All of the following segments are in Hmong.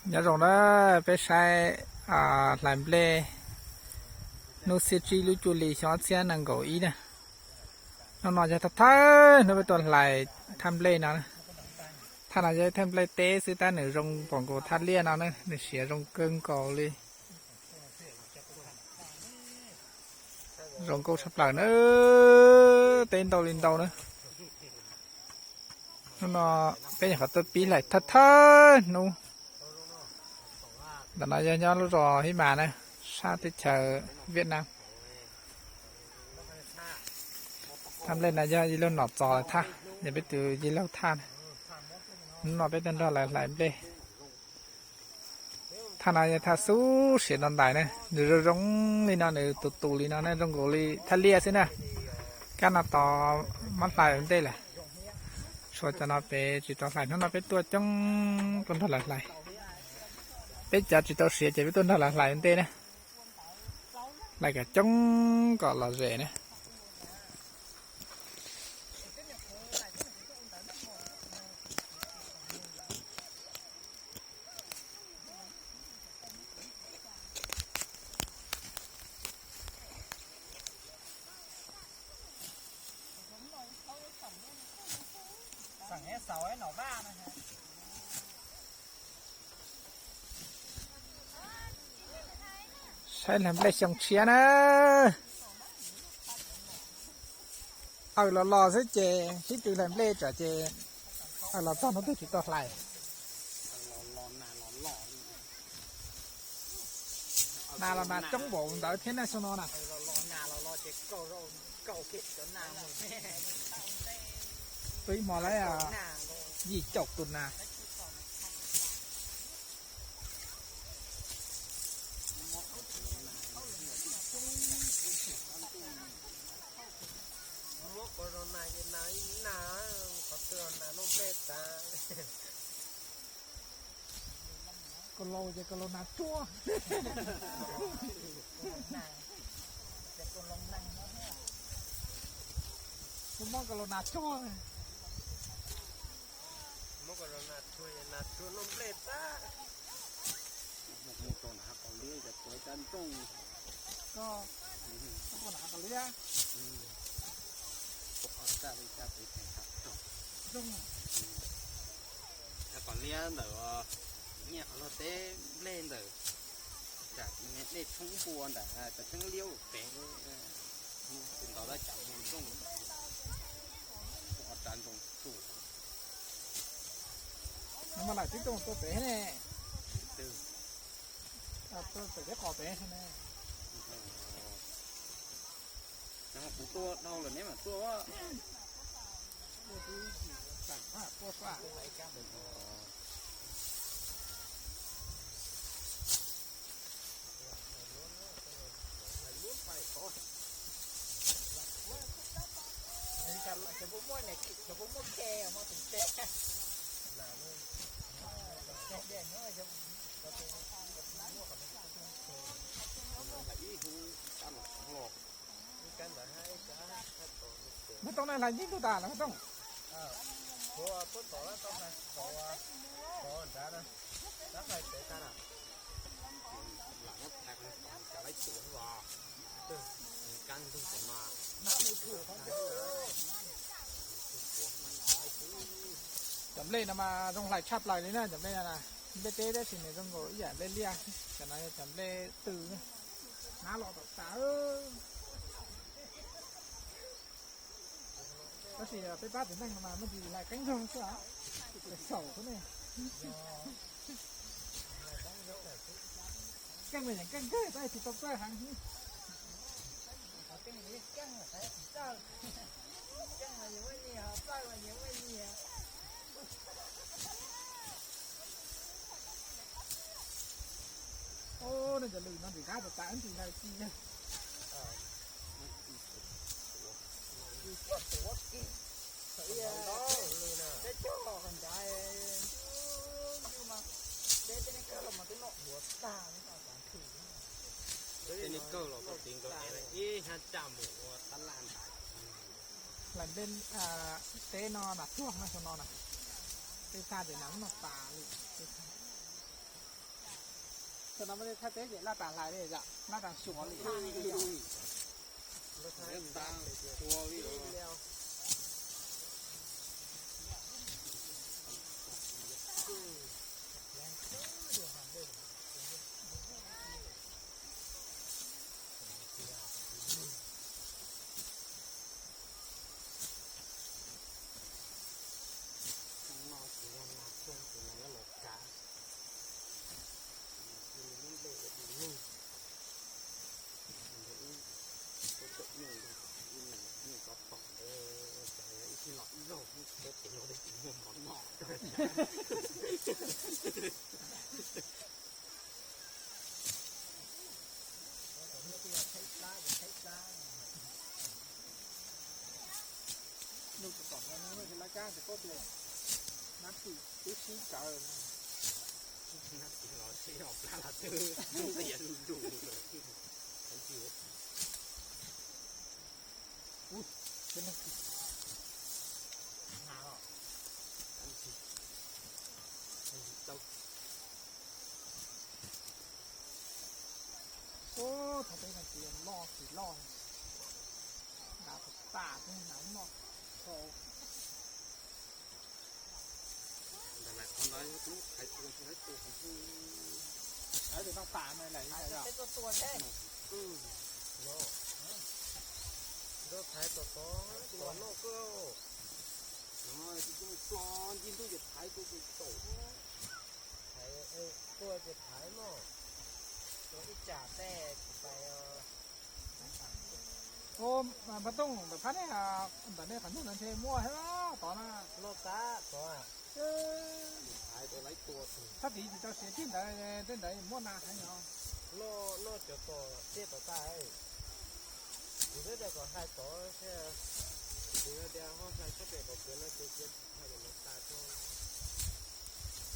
Nyob zoo na, peb saib hlais nplej hnub xiab tsib lub cuaj hli xyoo ob txhiab nees nkaum ib na. Hnub no yog thawj thawj hnub peb tuaj hlais thaj nplej no. Thaj no yog thaj nplej teb xwb tab nws zoo pom nkaus thaj liaj no na, nws siav zoo kawg nkaus li. Zoo nkauj tshaj plaws na, teb ntau li ntau na. Hnub no peb nyuam qhuav tuaj pib hlais thawj thawj hnub. Ntawm no yog nyob lub zos Hib Mas na, sab teb chaws Viaj Nam. Thaj nplej no yog ib lub nom txos lawm thaj, yog peb tus yij laug thaj. Hnub no peb tuaj nrog lawv hlais nplej. Thaj no yog thaj xub siav ntau ntais na, nws zoo zoo li no, nws tus tus li no na, zoo nkaus li thaj liaj xwb na. Kab no tod muab hlais ua ntej lawm, tshuav cov no pem tsis tau hlais, hnub no peb tuaj coob tuaj nrog lawv hlais. Peb cov tsis tau siav ces peb tuaj nrog lawv hlais ua ntej na. Hlais kom coob kom lom zem na. Saib hlais nplej xyoo tshiab na. Aws, los los xwb ces sib tw hlais nplej tsam ces aws, los txog hnub twg tsis tau hlais. Nas los nas coob npaum ntawd thiab na xyoo no na. Tuaj ib hmo lawm yim caum tus nas. Kaus laus ces kaus laus nas tsuag. Kuv muab kaus laus nas tsuag. Koj, koj puas nas kaus liab? Zoo. Kaus liab ntawm nyiaj qhov luag teb nplej ntawm, dej tshoob npua ntawm cov tseeb liab pem, tus ntawd lawv cov mus nrooj, ua tsav nroos tsuj. Mas lawm tib tug tuaj pem ne. Tuaj pem teb qos pem ne. Kuv tua dhau lawm neb mam tuaj. Hmoob Tooj na, hlais ntau tas lawm Hmoob Tooj. Cov nplej no mas zoo hlais tshaj plaws li na, cov nplej no na. Nplej teb tab sis nws zoo nkaus ib yam nplej liaj, cov no yog cov nplej tw na. Hnab los tom tas. Tab sis peb pab txiv neej no mas muaj ntsis hlais qeeb zog xwb os, xyaum xwb ne. Keej mas yeej keej kawg, tab sis tsis tau txawj heev. Ub, nej cov lwm no ntxim qab tas tas ntxim hlais ci. Tej neeg kawg los koj tiv nkawd ib hnab tsaj mus ua tab laj ntais. Hlais nplej teb no nas tsuag na, xyoo no na. Tej thaj ces nas no tas li. Thaum no muaj tej thaj teb ces laj tas hlais li yom, laj tas xyuas li. No ces yog nas xyoo ces nas yuav los kav, ua nplej ua dua lug. Ntawd ib, ua tawm nyuj ntawd, ib nus nyuj tov tom ntawd, cas yog ib sij los ib zaug, peb tes luag twb tsis muaj mov noj. Nub tom tom no laj kab ces koj tias nab tim twb sib kawg. Nab tim los sib hauv plab los twb ntias lug lug lawm. Ub, thaum peb no ces loj tsis loj, hnav tas tas xwb, hnav noj tshau. Ntawm lawm qhov ntawd yog kuv lub thaiv tua, lawv tua kuv hu. Thaiv tus noj tas no lawm. Thaiv tua tua thiab. Nrog thaiv tom tod tua noj kawg. No tsis coj mus tso, ncig ntuj ces thaiv tua ces caum. Thaiv tua ces thaiv mog. Tua ib tsam tej kuv pais. Ua, Paj Tooj, ntawm phab nej, ntawm nej qhov ncauj ntawd ntshe muaj thiab tod na. Noj tab tod. Thaiv tua laib tua. Thaj tid tsis tau siav kiag ntawd, tej ntawd muaj nas heev os. Noj, noj cov tom tiaj tom tag. Kuv twb tias kom hlais tod thiab, kuv tias ho hlais sab pem qhov kwv no ces cia hais kom no tas tso.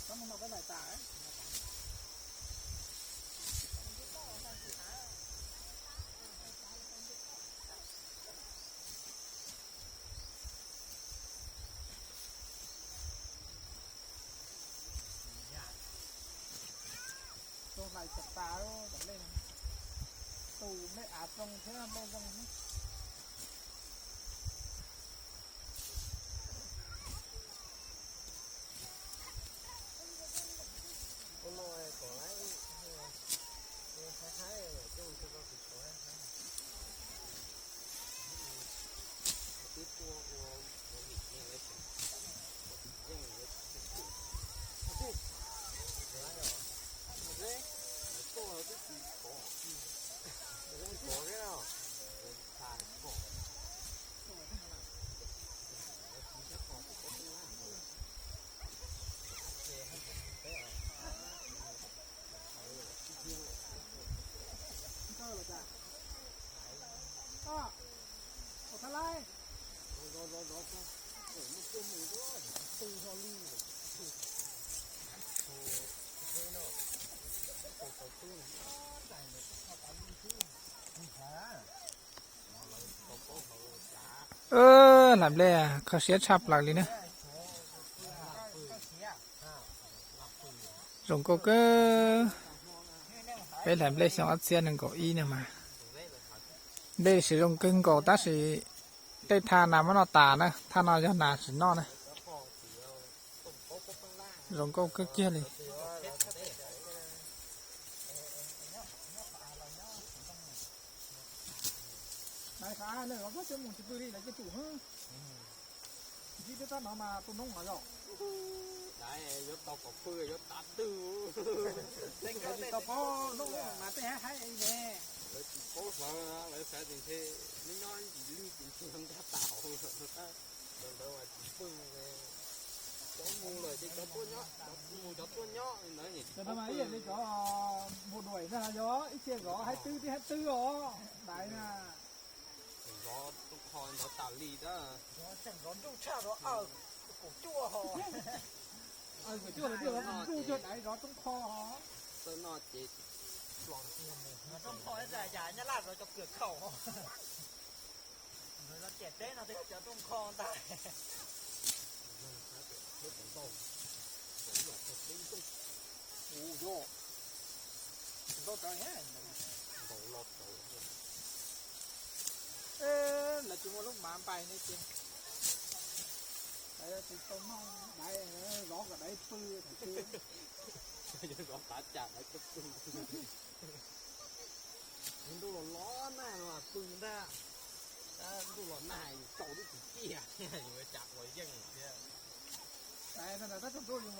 Txhob muab no peb hlais tas. Tau hlais tas tas, tom lej no tus nplej av zoo thiab nplej zoo. Ua no kom lawv haib haib coj mus rau tus tsov haib. Twb tuaj ua ua vim yeej lawv tseem, yeej lawv tseem, lawv tuaj twb tsis kov, kov thiab, txha kov, lawv tsis sab kov tus koj tub lab ntawd. Lam nplej kho siab tshaj plaws li na. Zoo nkauj kawg. Peb lam nplej xyoo ob txhiab nees nkaum ib no mas nplej siv zoo kawg nkaus tab sis tej thaj nas muab noj tas na, thaj no yog nas tsis noj na. Zoo nkauj kawg kiag li. Ntxim tab no mas tus noob no yog. Yuav tau kom pw yuav tav twg. Tsis tau paub noob mas tej haib haib ne. Lawv tsis paub hlawv, lawv xav tias ntshe nyob nyob ntsis lig ces ntshe nkag tas hauv lawm no tab. Cov ntawd mas tsis pw, cov mus lawm ces cov tuaj nyob, cov mus cov tuaj nyob li ntawd. Cov no mas ib yam li cov npua duaim ntag, yog ib txhia zov haib twb twb haib twb os, dais na. Zov rooj qho ntawd tas li tab. Zov tseem zov nruj tshaj zov kaum cuaj ho. Kaum cuaj los twb zov nruj cuag dais zov rooj qho ho. Txawj noj ces los tiag mus. Zov rooj qho ib yam nyab laj zov cov kawm khaum ho. Nkawd zov ciam teb no twb yog cov rooj qho ntag. Ub, yog. Ntaus rau, ntaus los rau. Lawv tsis muaj lub mav npais ne ces lawv tsis tau noj daiv, zov kom daiv pw thaum twg. Zov tav cas daiv coj pw. Ntuj los los nag no pw ntag. Ntuj los nag yus tsaus twb tsis ciaj, yus cas ua yeej thiab. Tab tus ntuj yus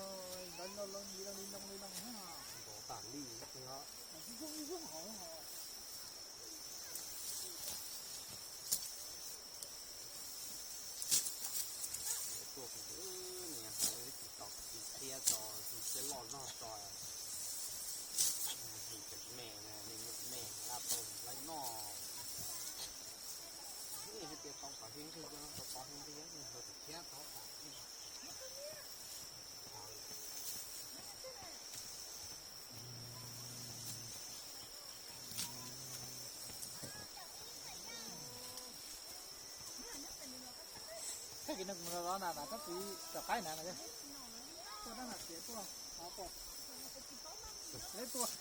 ntawd li loo li loo li loo. Ntaus tas li os. Tuaj niam hais tsis tau tiv thiab tso, tiv thiab loj zog tso. Him tseem me, me laj tau laib noj. Hais tias tau kom hib nqig, tau tau hib nqig, nws hais tias thiab tau kom hib. Tag kis no kuv mus zov na, tab sis tom qaib na, tuaj dab nam tiav tuaj, lawv tuaj, lawv tuaj,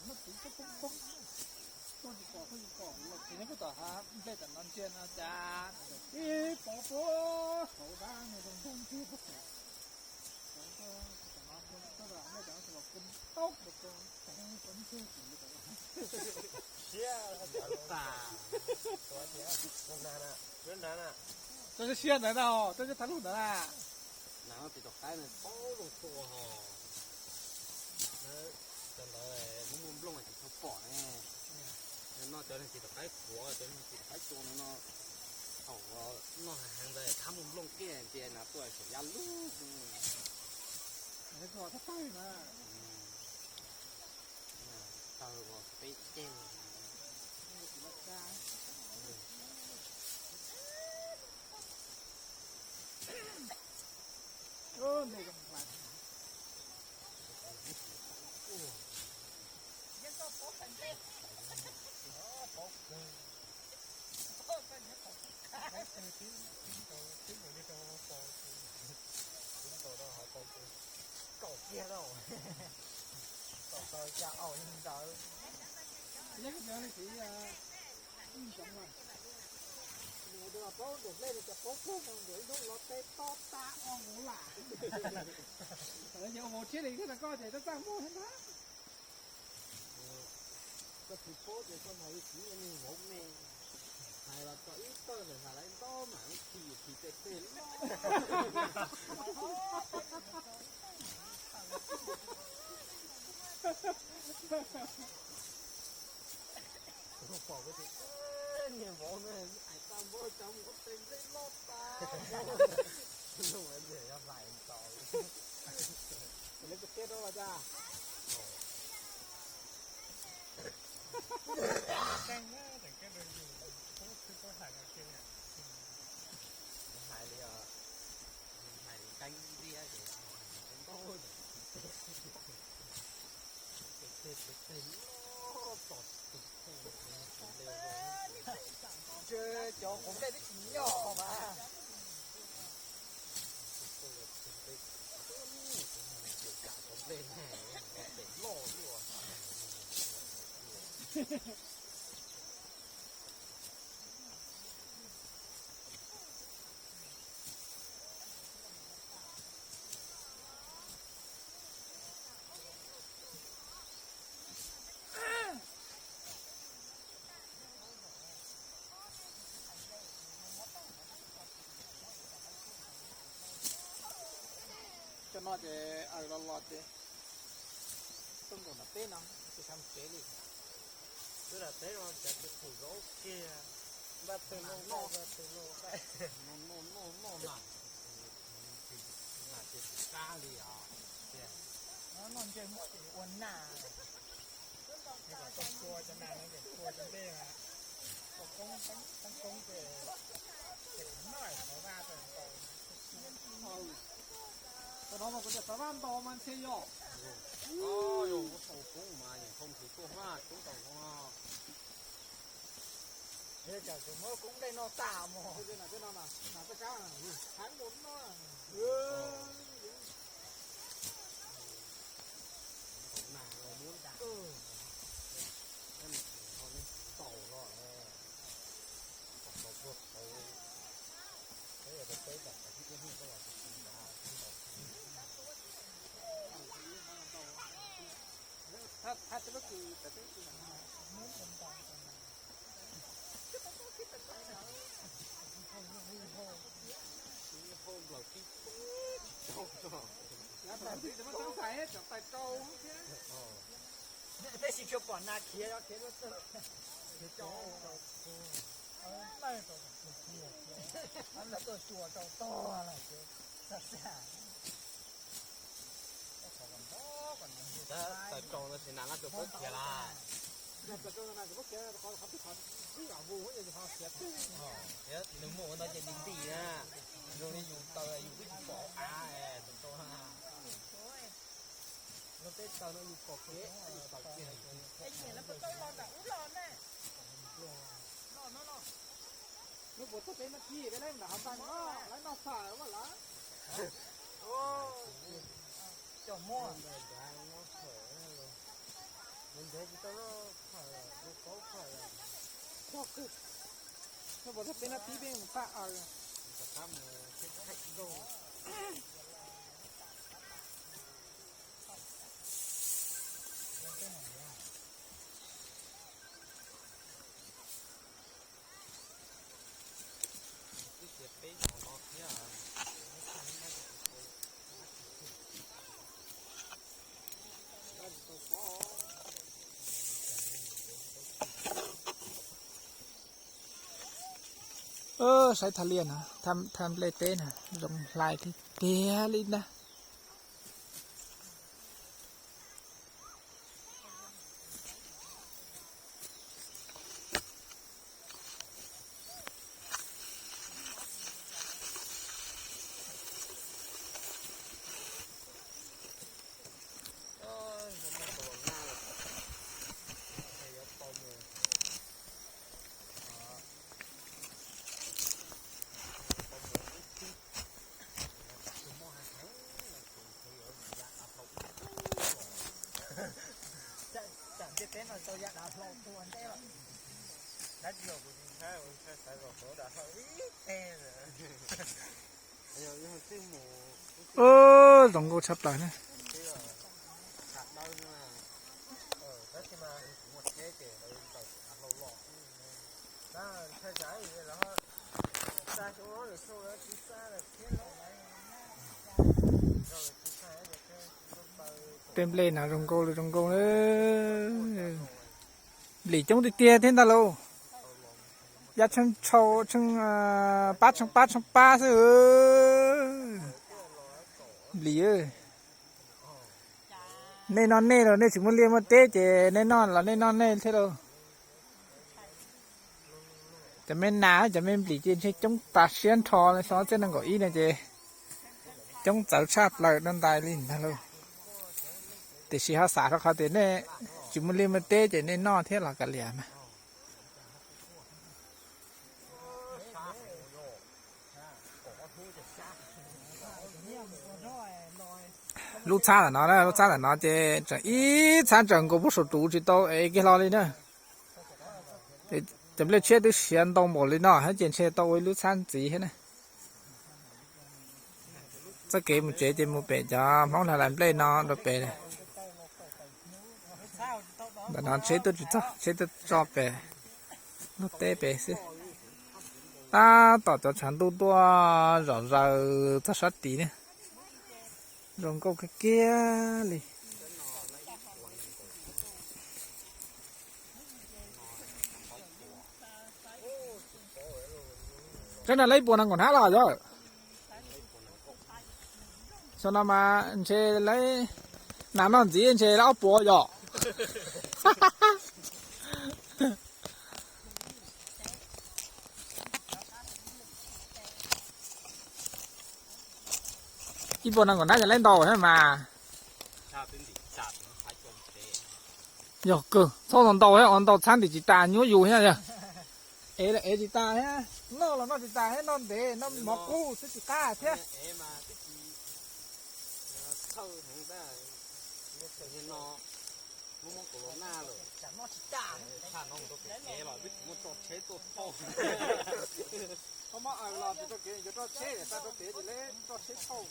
muab txiv poob poob, tuaj tsis pom, tuaj tsis pom, los txiv neb kuj tom hav nplej tom no ntsia no cas, ib pov puag saud dab no zoo nraug ntsia puag saud. Siab tas. Tau siab ntawd na, tau siab thaj lug ntawd na. Nas no txiv tom qaib na paub zoo tua ho. Cov ntawd muaj muaj nplooj tsis tshua pom ne. No cov txiv tom qaib qhuav, cov txiv tom qaib cua no, thaum noj heev ntawd thab muaj nplooj kiag ces nas tuaj saum yaj lug. Tawg na. Tawg ua peb ceg. Kaum kiag lauj, kaum tau ib co aus li ntawd. Nws paub nram dlej no cas paub kawg no, nram ib hnub los tej tob tab o mus lam. Yog mus thiab li thiab no koj ces txaj txaj muag thiab ntag. Koj tsis paub ces koj hais li txiv niag vauv me, hais los tso ib tawg ntawm hais lawv ntaub mam khi khi tej tej loj. Pom kuv tias niag vauv no ais tag npaum cas mus ua tej nplej loj tas. Lub ntawd yog hlais ntau. Lawv kua txiab rau los cas? Hais li, hais li nqeeb ntiab ces ntau, tej tej loj tos tus kheej, ntshe cov quav nplej twb tsis nyog mas. Cov nplej ne, pem loj luaj. Cov no ces aws los los ces tuaj nkaum nram teb no ces sab mus tsev li. Twb lam teb no cas tus qus zaub kiag, npaj tw noj noj, npaj tw noj noj, noj noj na, nas ces tsis qab li os. Noj ntsej muag ces ua nas. Kom tau txhua cov nas no, kom txhua cov nplej mas tau koob, tau koob ces noj qhov vaj rau nkaus. Tau no mas kuv tias xav vaj ntaus mas ntshe yog. Yog muab tau koob mas yeej thoob nqhis tuaj hmab koob tau no. Yog cas tsis muab koob nplej noj tag mog. Nas txoj kab, nas txoj kab, nas txoj kab, nas txoj kab. Tab sis tsuas pom nas khiav khiav, tuaj tsuas rau tog lawm ces. Tawm rau no ces nas laj tsuas poob khiav lawm. Nws muaj ua ntau ces nti nti na, zoo li yus tawm yus twb tsis pom av, tawm rau no. Luag tej tawm no yus pom kev, yus tawm kiag. Lub puas txog peb nab thib peb lab nram hav npas no, lawv noj fawm ua lawm. Coj muab. Ntev tsis tau lub fawm, lub paub fawm. Lub puas txog peb nab thib peb mus pab aws. Saib thaj liaj no, thaj nplej teb no zoo hlais tiag tiag li ntag. Tam ntiaj teb no tau yav dav hlau tua nteb lawm. Dab tsi los kuv tsis ntshai, ntshai xaiv zaum tod dav hlau ib teg lawm. Zoo nkauj tshaj plaws na. Tej nplej no zoo nkauj li zoo nkauj na. Nplis coob tiag tiag thiab ntag lauj. Yaj tsheej tshau tsheej pab tsheej pab tsheej pab xwb. Nplis, nej noj nej los nej tsis muaj liaj muaj teb ces nej noj los nej noj nej thiab lauj. Cov me nas cov me nplis ces ntshe coob tas siab nrho li, xyoo ob txhiab nees nkaum ib no ces coob txawv tshaj plaws rau ntais li ntag lauj. Tiam sis ho xav rau qhov tias nej tsis muaj liaj muaj teb ces nej noj thiab los kav liam mas. Lub txhab ntawm no, lub txhab ntawm no ces tseem ib txhab ntsaws nkaus puag saum ruv tsis tau ev kiag hlo li na. Cov nplej tshiab twb siav ntau npaum li no thiab ces ntshe tau ua ib lub txhab ntxiv thiab na. Txoj kev mus tsev ces mus pem cov Hmoob hlais nplej no rau pem. Ntawm no tsheb tuaj tsis txog, tsheb tuaj tso pem lub teb pem xwb. Tab tom cov tshav ntuj tuaj zom zaws txog sab tid ne. Zoo nkauj kiag kiag li. Tseeb no lawv ib puas nees nkaum hnab los yog? Xyoo no mas ntshe lawv nas noj ntxiv ntshe lawv ob puas yom. Ib puas nees nkaum hnab yog lawv ntau thiab mas. Yog kawg, txhob ntau thiab, ntau txhab ntim tsis tas nyuaj yus thiab yog. Ev los ev tsis tas thiab, noj los noj tsis tas thiab, noj ntev noj mov qub xwb tsis qab thiab. Koj muab aws los tsis tau kev, yuav roj tsheb, xa rau pem ces lawv roj tsheb thauj.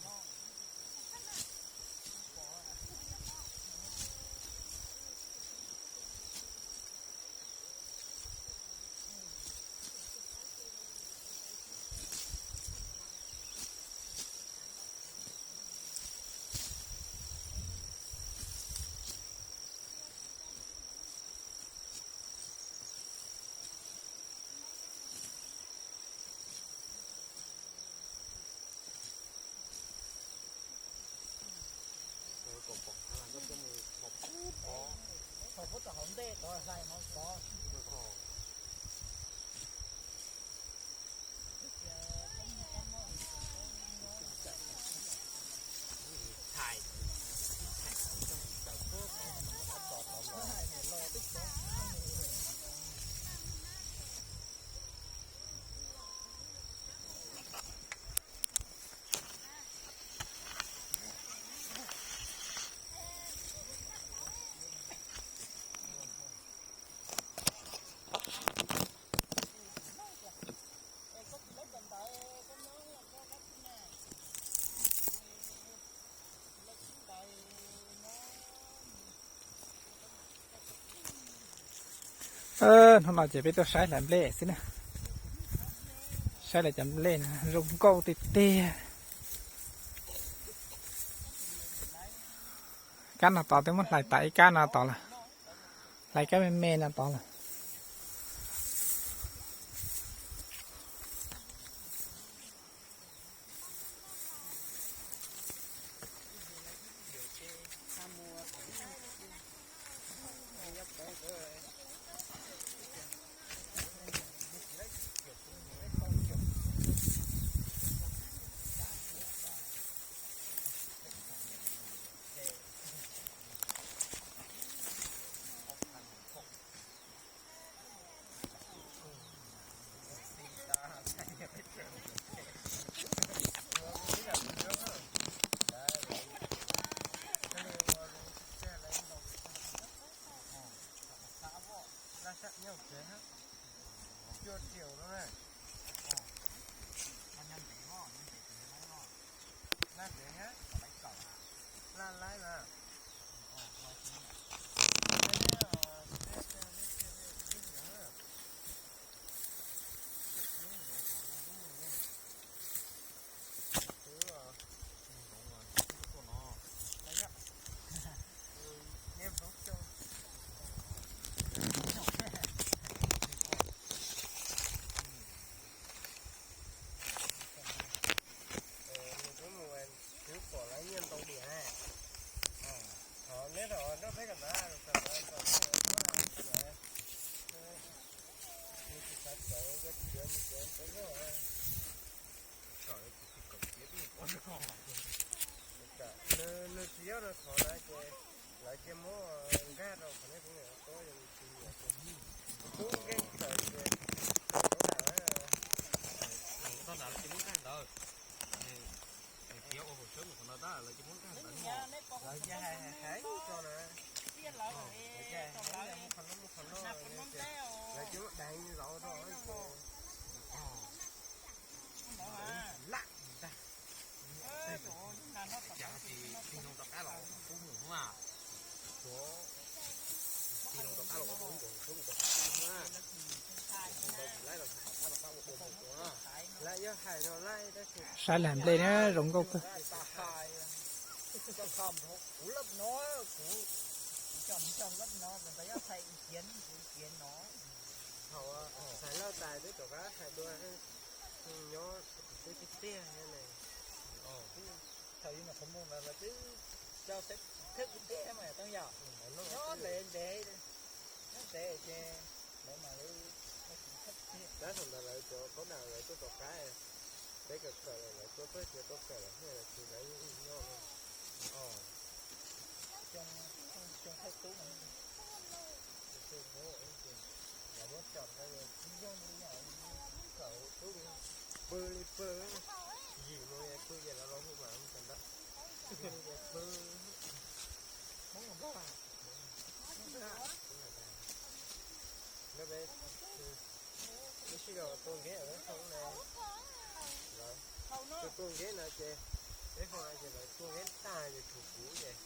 Hnub no ces peb tuaj saib hlais nplej xwb na. Saib hlais cov nplej zoo nkauj tiag tiag. Kab no tod twb muab hlais tas ib kab no tod lawm. Hlais kab me me no tod lawm. Nws kuj mus, nws pom lawv nyiaj ntau diam. Neb thaum nrog peb kom ntawd, nws tsis xav txawv, nws tsis xav txawv, nws txawv txawv. Nws tsis yog rau qhov na ces lawv cia muab nkag rau qhov nej phooj ywg tub, yog nws tsis nyiam ces tub nkeeg tawm ces tau ntawd. Tau ntawd lawv cia muab nkag ntawd. Piav ua hauv sawb mus qhov no tab lawv cia muab nkag ntawd. Lawv cia hais hais tso na. Lawv cia hais hais mus qhov no mus qhov no, lawv cia muab deev zov rau. Lam ntag. Cas tsis tij noo rov qab los qhov qub mus na. Tij noo rov qab los qhov qub mus qhov qub mus na. Tij noo tsis laib los rov qab rov qab ua ua mus ua. Lawv yog hais no laib tab sis Saib hlais nplej na zoo nkauj kawg. Kuv lab no, kuv, kuv cog lab no, kuv ntawd yog hais ib kiav ib kiav no. Thaum hais laj tais twb rov qab hais dua, nyob kuv twb tiag tiag ne. Thaum yus nyuam qhuav mus ntawd lawv twb coj seb thawj tiag tiag mas yom Tooj yom. Nyob ntev ntev, nyob ntev ces lawv mam li, tab thaum ntawd lawv cov kaub dam lawv tuaj tom qab, peb kawm kawm lawm lawv tuaj txog ces tuaj kawm lawm thiab lawv tsis lawv yeej nyob no. Coo thawj tub mas. Lawv muab coj ntawd tsis yog li yam kawm tub li, pw li pw, yim mus pw ces lawv los hu mam mus tom ntawd. Pw, Hmoob Nplog, lawv peb, peb sib los tua nkeb lawv, lawv tua tua nkeb no ces peb ho ces lawv tua nkeb tag ces tshuav kuv ces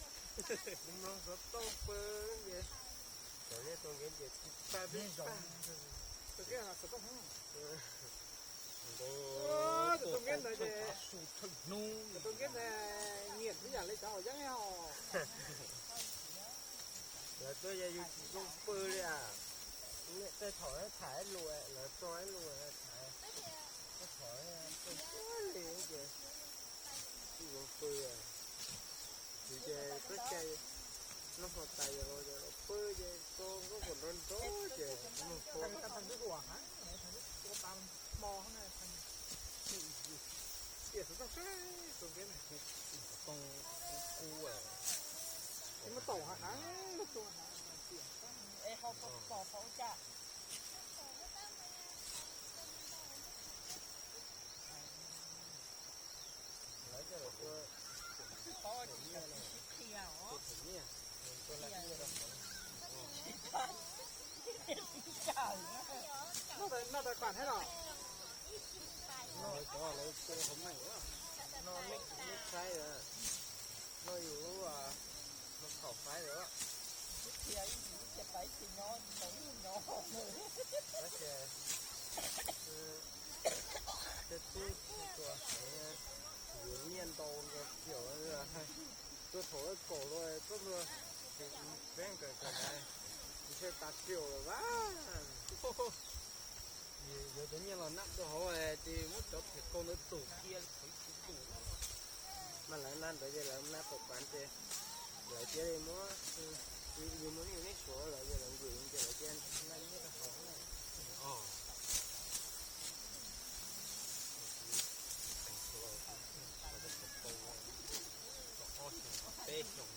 kuv mloog xov tooj pw ces cov nej tua nkeb ces tsis pab peb pab. Tus nkeb ntawd ces, tus nkeb ntawd nyiam tib yam li cov hauv yeeb os. Lawv tuaj yog yus tsis zoo pw li as. Niam tej thaum tham ib lus, lawv tso ib lus tham, tej thaum pw li ces tsis zoo pw. Ces txoj cai noj hmo tas yog los pw ces tso nkauj kom nrov nrov ces noj hmo. Tiam xov tooj sab tus nkev ne, xov tooj kub kub, muab taum hav hav, lawv coj los tua, tua nyiaj, tua nyiaj rau hauv. Noj tais, noj tais pam thiab los? Noj cov lawv tua hauv meej, noj mej, mej faib, noj yus lub, lub thaum faib lawm. Tab sis tej tub tua yuav nyiaj ntau nkaus thiab, tua thaum kaum los txhob tua, peb kawm kawm ntawd ntshe tas riam lawm vas. Yuav cov nyiaj los nab rau hauv ces muab cov thiam kaus ntawd tum cia li qhwv tsis tum. Mas lawv nab ntawd ces lawv nab pom pav ces lawv thiaj li muab, yus muaj nej suav lawv ces lawv nkwm ces lawv thiaj nab nyiaj rau hauv. Ob xyoos peb xyoos,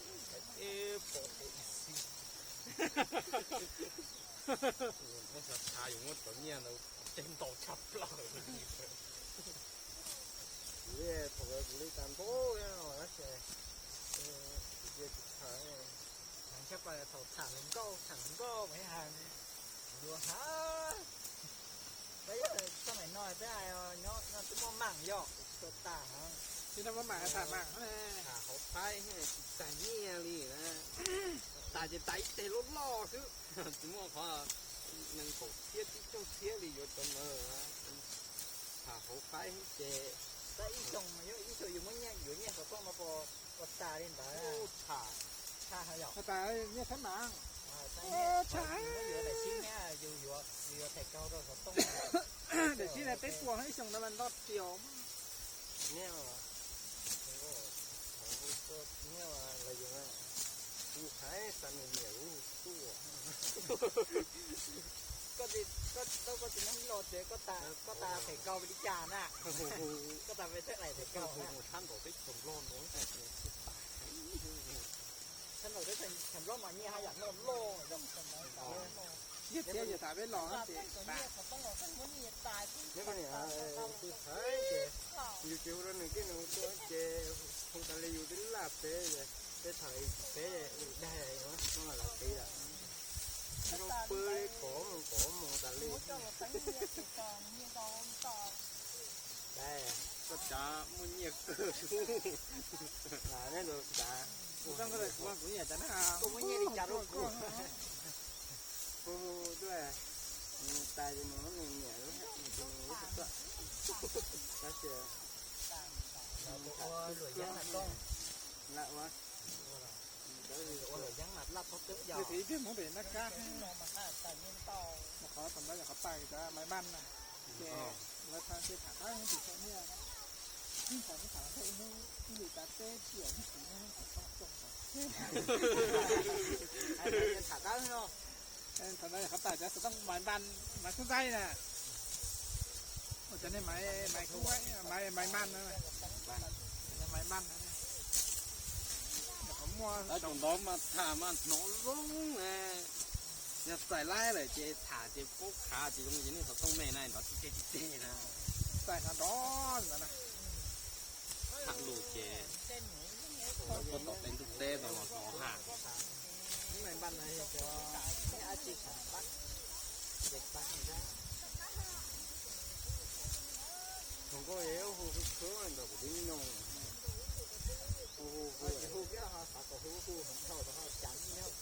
ib pom ib xib. Muab xav xav yus muab cov nyiaj ntawd ceg ntau tshaj plaws. Kuv li thaum kuv li tas npaum no tab sis kuv cia tsis tham. Thaum tham hluas nkauj, tham hluas nkauj mas hais yuav hab. Peb yog txoj maim no peb hais nyob no twb muaj maam yog tsis tau tas. Tsis tau muaj maam tham maam. Tham hauv faib tsis txais nyiaj li na. Tas ces tas ib teg loj loj xwb, tsis muaj qhov nees nkaum txhiab tsib caug txhiab li yuav cov ntawd. Tham hauv faib ces tab ib xyoos mas yog ib xyoos yus muab nyiaj yuav nyiaj xov tooj no puas tas li ntawd. Tham, tham yog tas nyiaj txhiab mas, tham yuav daim sib nyiaj yus yuav, yus yuav thais kaug rau xov tooj. Daim sib na peb puas ib xyoos ntawd mas nto riaum. Nyiaj, nyiaj los yus, kuv hais xav nws nyiam lub tuaj. Koj tsis, koj tsis nyob ib los ces koj tas, koj tas thais kaug li cas na? Koj tas pes tsawg daim thais kaug na? Sab nraum teb chaws Nplog no teb chaws Nplog mas nyiaj haj yam noj loj. Nyiaj txiag yus tham peb los ces tas. Nyob koj niam, tus thaib ces yus tsis hu rau nws kiag nws hu tuaj ces hu tas li yus twb laj peb, peb tham li peb dag no lawv qiv lawm. Zoo pw li kov mus kov mus tas li. Koj tsav muaj nyiaj kawg. Kuv muaj nyiaj li cas rau kuv. Hu hu tuaj, tas ces nws muab nws niam lub, nws tus nws lub tuaj. Tab sis ua luam yeeb lam ua, ua luam yeeb mas laj txhob twb yog. Ib pliag mus pem nab kab, qhov thaum ntawd yog qhov tais cov maiv npaj na, ces lawv txhaj ces tham dawb mus tim txhua nyiaj, ib thaum mus tham ib hnub ib lwm tas peb tiam ib txiv hnub tham tau txog. Tham dawb no. Thaum ntawd qhov tais cov xov tooj maiv npaj, maiv kub zaib na. Ua cov nej maiv, maiv kub, maiv npaj na, maiv npaj na. Qhov muaj tsoom ntawd mas tham mas hnov zoo na. Yog txais laib lawm ces tham ces paub khav ces zoo ces nej xov tooj me na nrov tib teg tib teg na. Txais hnov nrov ntawd na. Tham lus ces puag tom peb ntuj teb no los hnov ham. Hluas nkauj hu khwb khwb ntawm kuv tib nyoog. Hu hu, tsis hu kiag ho xav kom hu hu hov dhau rau ho cas nyob.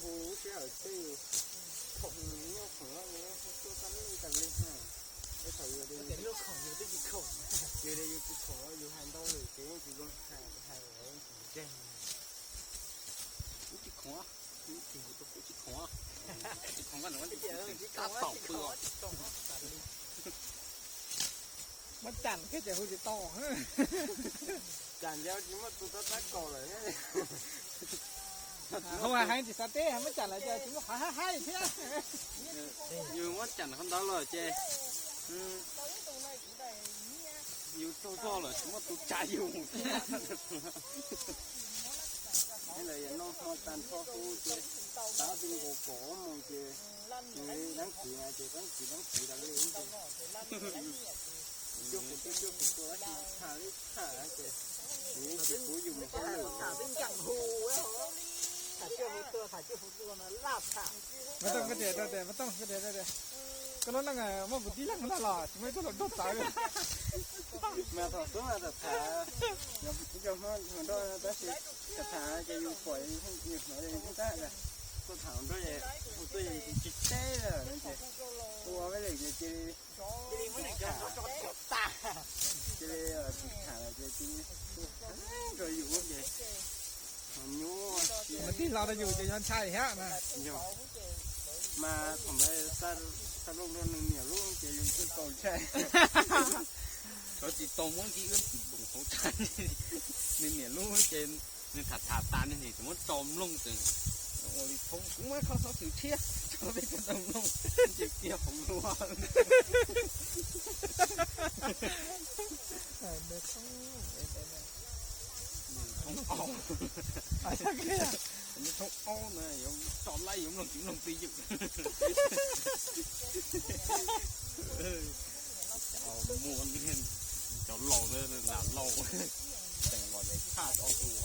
Hu lub sij hawm tej khoom nyob khoom loj nyob tuaj txaj muag tas li. Tej thaum yus, yus tias yus tsis khoom, yus hais ntau lawm ces yeej tsis zoo hais, hais ntseeg. Kuv tsis khoom, kuv tsis khoom, kuv tau kuv tsis khoom, tsis khoom koj ntawd tab tom pw os. Muab cam thiab ces hu tsis tau. Cas ncav tsis muaj tus tab tab kaum lawm. Hauv hais tsis xav teb, muab cam lawm ces tsis muaj qhov haib haib thiab. Yus muab cam qhov ntawd los ces yus raug zog lawm tsis muaj tus tsa yus thiab. Lawv yuav noj hmo tag nrho hub ces tav ti nkaus kaum ob moos ces nws dab txiv na ces dab txiv dab txiv tas li ces cuaj qus tuaj cuaj qus tuaj dab tsi tham li tham ces nws tsis pub yus mus hauj lwm. Koj lub neej muaj kuv tib leeg ntag los tsis muaj ib tug hluas nraug txawv. Mas thaum xub mas tham tham, yog kuv tsis cov hluas nraug tab sis tham tham ces yus pom yus hnov yus tab tuaj tham nrog hu tuaj yus tsis teb lawm ces ua veb lwm ces cia li tham, cia li tham lawm ces cia li nrog yus ces nyuaj. Mas tij hlo rau yus ces yog ntshai thiab na. Yog, mas thaum ntawd xa loo rau nws niam lub ces yus twb tau ntshai. Tsis tau muab kiag wb tsis doos hauv tag, nws niam lub ces nws tham tham tas nws niam tsis muab tso mloog ces ua li thoob kuv muab qhov xov xwm tshiab tso peb sawv daws mloog ces kiag hauv lua. Thoob aub, thoob aub na yuav tso laib yuav mloog tsis mloog twj ywm. Muaj cov laus na, lam laus, teem los ces tshaj tau tus.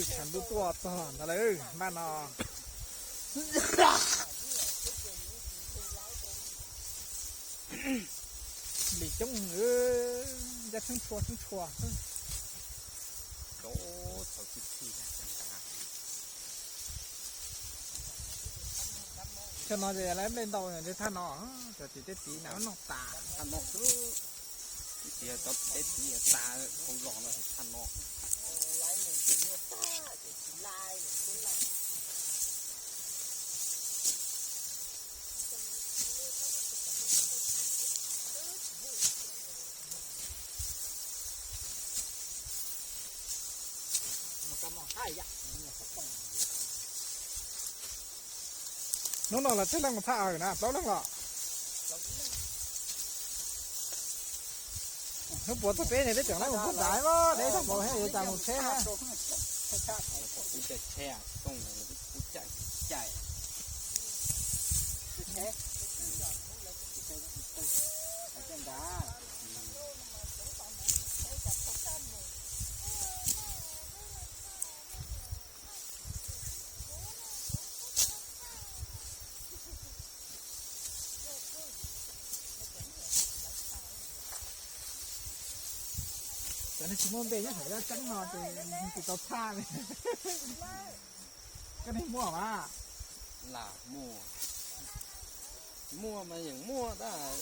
Tshav ntuj tuaj txog ntawd lawm npaj no. Lim coob, ncaj tsheeb tshua tsheeb tshua. Thaum no ces lawv nplej ntau ntshe thaj no, cov txiv tej txiv na noj tas. Thaj no xwb, ib txiv cov txiv tej txiv tas hauv zos no thaj no. Hnub no los tsawg leej mus tshaj awm na, plaub leej los? Hnub puav txog peb ne, peb tseem leej mus pub ntaiv mas deb tag npaum thiab yuav cas mus tsheb na. Kuv caij tsheb, Tooj, kuv caij caij. Cov neeg tsis muaj npe nyob hauv zaj tseeb no ces tsis tau tshaj li. Koj neeg muaj mas. Lam muaj, muaj mas yeej muaj tab,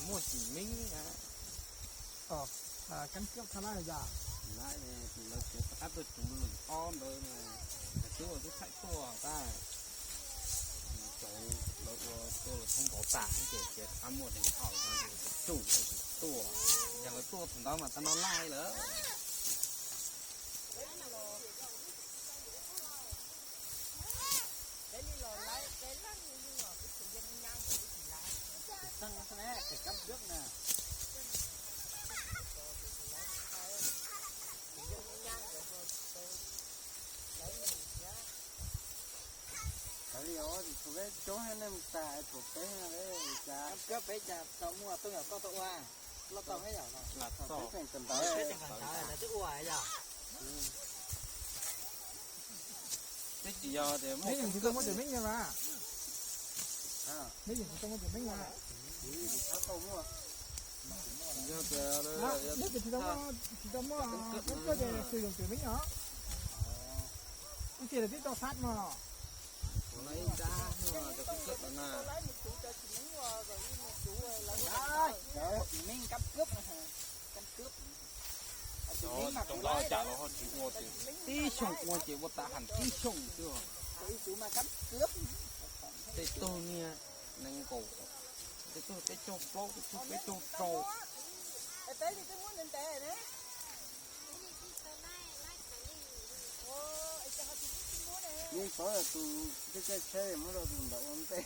muaj tsis meej na. Kab kab thaj lab yom. Lawv tias rov qab tuaj tsuv lwm ob ntawd, lawv twb ua twb txhaij tuaj tab. Cov lawv ua tuaj lawv thoob npauv tas ces cia rov qab muaj deev hauj no ces lawv tsum lawv tsis tuaj. Yog lawv tuaj thaum ntawd mas tau noj laij lawm. Kav liam, tshuav peb coob thiab nej mus tas tshuav peb, cas kab peb cas tau muaj tuaj yam koj tau ua, loj tau thiab yom. Peb tseem kawm ntawv, peb tseem kawm ntawv lawv twb ua yom. Twb tsis yog tias muaj, peb yeej tsis tau muaj cov meej no mas. Peb yeej tsis tau muaj cov meej mas. Yog tias, yog tias tsis tau muaj, tsis tau muaj koob kawm ces sử dụng cov meej no. Ib txhia lawv twb tau sab no. Ua no ib nrab cov koob kawm no na. Cov meej kab kab, kab kab. Cov ntawd cas los ho tsis ua tias tib xyoos ua ces ua tas heev tib xyoos xwb. Tej tug niag nees nkaum, tej tug peb caug plaub, tej tug peb caug rau. Yeej paub tus tib tsheb muab rau tus ntawd ua ntej.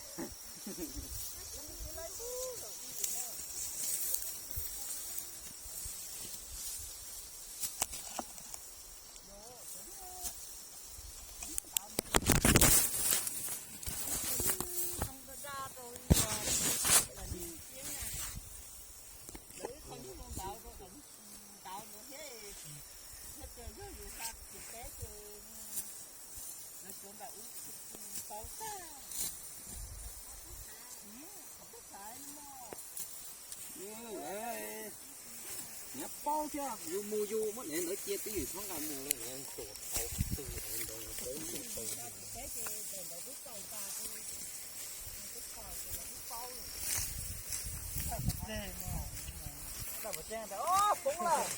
Nyob paub thiab, yus mus yus muab niag ntawd cia twj ywm txhob nqa mus lawm, ntxuav tau twg ntawd. Poob lawm,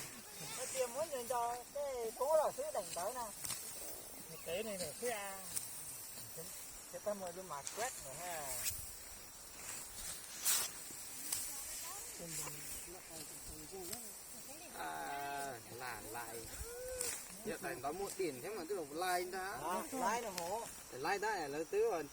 hais tias muab nco nco tej poob lawm xwb deem ntawd na. Peb mus lub mas kuab na. Lais lais, yog tais ntawd muaj tim thiab mas twb los lais ntag. Lais ntag, lawv twb